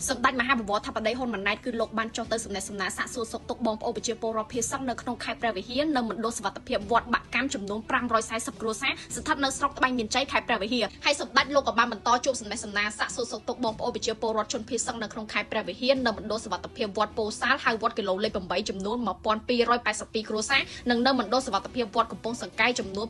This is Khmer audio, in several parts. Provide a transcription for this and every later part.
សម្ដេចមហាបវរធិបតីហ៊ុនម៉ាណែតគឺលោកបានចុះទៅសំណេះសំណាលសាកសួរសុខទុក្ខបងប្អូនប្រជាពលរដ្ឋភៀសសឹកនៅក្នុងខេត្តព្រះវិហារនៅមណ្ឌលសុវត្ថិភាពវត្តបាក់កម្មចំនួន540គ្រួសារស្ថិតនៅស្រុកត្បែងមានជ័យខេត្តព្រះវិហារហើយសម្ដេចលោកក៏បានបន្តជួបសំណេះសំណាលសាកសួរសុខទុក្ខបងប្អូនប្រជាពលរដ្ឋជនភៀសសឹកនៅក្នុងខេត្តព្រះវិហារនៅមណ្ឌលសុវត្ថិភាពវត្តពោធិ៍សាលហៅវត្តគីឡូលេខ8ចំនួន1282គ្រួសារនិងនៅមណ្ឌលសុវត្ថិភាពវត្តកំពង់សង្កែចំនួន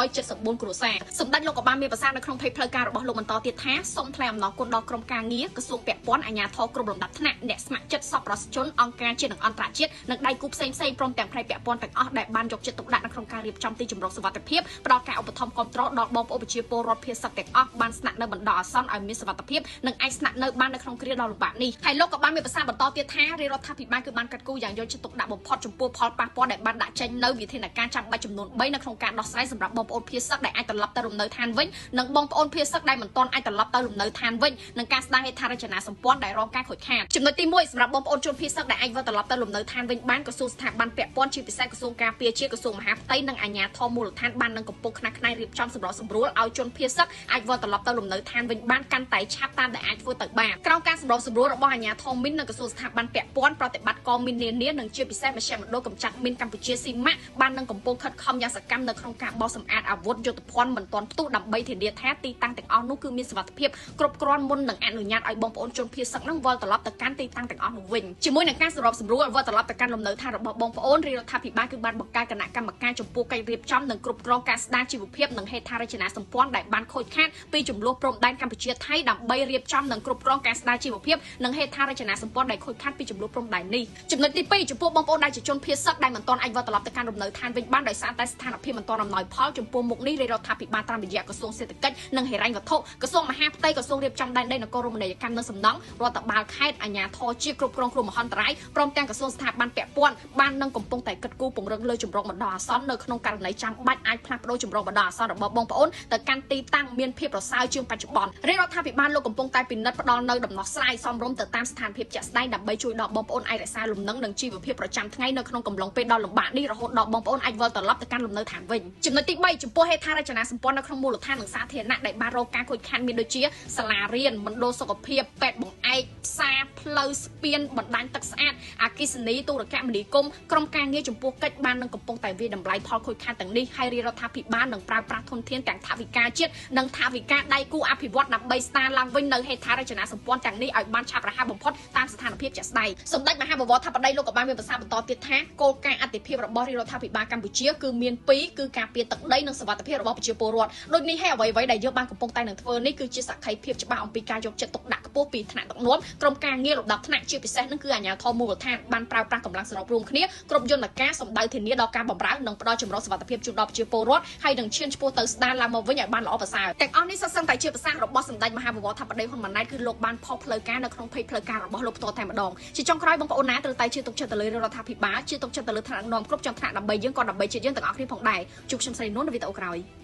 774គ្រួសារសម្ដេចលោកក៏បានមានប្រសាសន៍នៅក្នុងភេទផ្លូវការរបស់លោកបន្តទៀតថាសូមថ្លែងអំណរគុណដល់ក្រុមការងារក្រសួងពាក់ព័ន្ធអាជ្ញាធរគ្រប់លំដាប់ថ្នាក់អ្នកស្ម័គ្រចិត្តសប្បុរសជនអង្គការជាតិនិងអន្តរជាតិនិងដៃគូផ្សេងៗព្រមទាំងផ្នែកពាក់ព័ន្ធទាំងអស់ដែលបានយកចិត្តទុកដាក់នៅក្នុងការរៀបចំទីជម្រកសុវត្ថិភាពផ្ដល់ការឧបត្ថម្ភគាំទ្រដល់បងប្អូនប្រជាពលរដ្ឋភៀសសឹកទាំងអស់បានស្នាក់នៅបណ្ដោះអាសន្នឲ្យមានសុវត្ថិភាពនិងអាចស្នាក់នៅបាននៅក្នុងគ្រាដ៏លំបាកនេះហើយលោកក៏បានមានប្រសាសន៍បន្តទៀតថារាជរដ្ឋាភិបាលគឺបានកាត់គូយ៉ាងយកចិត្តទុកដាក់បំផុតចំពោះផលប៉ះពាល់ដែលបានដាក់ចេញនៅវិធានការចាំបាច់ចំនួន3នៅក្នុងការដោះស្រាយសម្រាប់បងប្អូនភៀសសឹកដែលអាចត្រឡប់ទៅលំនៅឋានវិញនិងបងប្អូនភៀសសឹកដែលមិនទាន់អាចត្រឡប់ទៅលំនៅឋានវិញនិងការស្ដារហេដ្ឋារចនាសម្ព័ន្ធដែលរងការខូចខាតចំណុចទី1សម្រាប់បងប្អូនជនភៀសសឹកដែលអាចវិលត្រឡប់ទៅលំនៅឋានវិញបានក្រសួងស្ថាប័នពាក់ព័ន្ធជាពិសេសក្រសួងការពារជាតិក្រសួងមហាផ្ទៃនិងអាជ្ញាធរមូលដ្ឋានបាននឹងកំពុងខ្នះខ្នែងរៀបចំសម្របសម្រួលឲ្យជនភៀសសឹកអាចវិលត្រឡប់ទៅលំនៅឋានវិញបានកាន់តែឆាប់តាមដែលអាចធ្វើទៅបានក្រោមការសម្របសម្រួលរបស់អាជ្ញាធរមីននិងក្រសួងស្ថាប័នពាក់ព័ន្ធប្រតិបត្តិការមីននានានិងជាពិសេសមជ្ឈមណ្ឌលកម្ចាត់មីនកម្ពុជាស៊ីម៉ាក់បាននឹងកំពុងខិតខំយ៉ាងសកម្មនៅក្នុងការបោសសម្អាតអាវុធយុទ្ធភ័ណ្ឌមិនទាន់ផ្ទុះដើម្បីធានាថាទីតាំងទាំងអស់នោះគឺមានសុវត្ថិភាពគ្រប់គ្រាន់មុននឹងអនុញ្ញាតឲ្យបងប្អូនជនភៀសសឹកនឹងវិលត្រឡប់ទៅកាន់ទីតាំងទាំងអស់នោះវិញជាមួយនឹងការសម្របសម្រួលវិលត្រឡប់ទៅកាន់លំនៅឋានរបស់បងប្អូនរាជរដ្ឋាភិបាលគឺបានបង្កើតគណៈកម្មការចំពោះកិច្ចរៀបចំនិងគ្រប់គ្រងការស្ដារជីវភាពនិងហេដ្ឋារចនាសម្ព័ន្ធដែលបានខូចខាតពីចំនួនព្រំដែនកម្ពុជាថៃដើម្បីរៀបចំនិងគ្រប់គ្រងការស្ដារជីវភាពនិងហេដ្ឋារចនាសម្ព័ន្ធដែលខូចខាតពីចំនួនព្រំដែននេះចំណុចទី2ចំពោះបងប្អូនដែលជាជនភៀសសឹកដែលមិនទាន់អាចវិលត្រឡប់ទៅកាន់លំនៅឋានវិញបានដោយសារតែស្ថានភាពមិនទាន់អំណោយផលចំពោះមុខនេះរាជរដ្ឋាភិបាលតាមរយៈក្រសួងសេដ្ឋកិច្ចនិងហិរញ្ញវត្ថុក្រសួងមហាផ្ទៃក្រសួងរៀបចំដែនដីនគររមណីយកម្មនិងសំណង់រដ្ឋបាលខេត្តអាជ្ញាធរជាតិគ្រប់គ្រងគ្រោះមហន្តរាយព្រមទាំងក្រសួងស្ថាប័នពាក់ព័ន្ធបាននឹងកំពុងតែគិតគូរពង្រឹងលើជម្រកបណ្ដោះអាសន្ននៅក្នុងករណីចាំបាច់អាចផ្លាស់ប្ដូរជម្រកបណ្ដោះអាសន្នរបស់បងប្អូនទៅកាន់ទីតាំងមានភាពប្រសើរជាងបច្ចុប្បន្នរាជរដ្ឋាភិបាលលោកកំពុងតែពិនិត្យផ្ដល់នូវដំណោះស្រាយសមរម្យទៅតាមស្ថានភាពជាក់ស្ដែងដើម្បីជួយដល់បងប្អូនអាចរក្សាលំនឹងនិងជីវភាពប្រចាំថ្ងៃនៅក្នុងកំឡុងពេលដ៏លំបាកនេះរហូតដល់បងប្អូនអាចវិលត្រឡប់ទៅកាន់លំនៅឋានវិញចំណុចទី3ចំពោះហេដ្ឋារចនាសម្ព័ន្ធនៅក្នុងមូលដ្ឋាននិងសាធារណៈដែលបានរងការខូចខាតមានដូចជាសាលារៀនមណ្ឌលសុខភាពពេទ្យបង្អែកផ្សារផ្លូវស្ពានបណ្ដាញទឹកស្អាតអគ្គិសនីទូរគមនាគមន៍ក្រុមការងារចំពោះកិច្ចបាននឹងកំពុងតែវាយតម្លៃផលខូចខាតទាំងនេះហើយរាជរដ្ឋាភិបាលនឹងប្រើប្រាស់ធនធានទាំងថវិកាជាតិនិងថវិកាដៃគូអភិវឌ្ឍដើម្បីស្ដារឡើងវិញនៅហេដ្ឋារចនាសម្ព័ន្ធទាំងនេះឲ្យបានឆាប់រហ័សបំផុតតាមស្ថានភាពជាក់ស្ដែងសម្ដេចមហាបវរធិបតីលោកក៏បានមានប្រសាសន៍បន្តទៀតថាគោលការណ៍អតិភិបរបស់រាជរដ្ឋាភិបាលកម្ពុជាគឺមានពីរគឺការពារទឹកដីនិងសុវត្ថិភាពរបស់ប្រជាពលរដ្ឋដូចនេះហើយអ្វីៗដែលយើងបានកំពុងតែនឹងធ្វើនេះគឺជាសក្ខីភាពច្បាស់អំពីការយកចិត្តទុកដាក់ខ្ពស់ពីថ្នាក់ដឹកនាំក្រុមការងារលំដាប់ថ្នាក់ជាពិសេសនឹងគឺអាជ្ញាធរមូលដ្ឋានបានប្រើប្រាស់កម្លាំងសរុបរួមគ្នាគ្រប់យន្តការសម្ដៅធានាដល់ការបម្រើនិងផ្ដល់ចម្រុះសុវត្ថិភាពជូនដល់ប្រជាពលរដ្ឋហើយនឹងឈានឆ្ពោះទៅស្ដារឡើងមកវិញឲ្យបានល្អប្រសើរទាំងអស់នេះសុទ្ធសឹងតែជាប្រសាសន៍របស់សម្ដេចមហាបវរធិបតីហ៊ុនម៉ាណែតគឺលោកបានផុសផ្លូវការនៅក្នុងភេទផ្លូវការរបស់លោកផ្ទាល់តែម្ដងជាចុងក្រោយបងប្អូនណាត្រូវតែជឿទុកចិត្តទៅលើរដ្ឋាភិបាលជឿទុកចិត្តទៅលើថ្នាក់ដឹកនាំគ្រប់ជាន់ថ្នាក់ដើម្បីយើងក៏ដើម្បីជាតិយើងទាំងអស់គ្នាផងដែរជួបខ្ញុំស្រីនួននៅវីដេអូក្រោយ។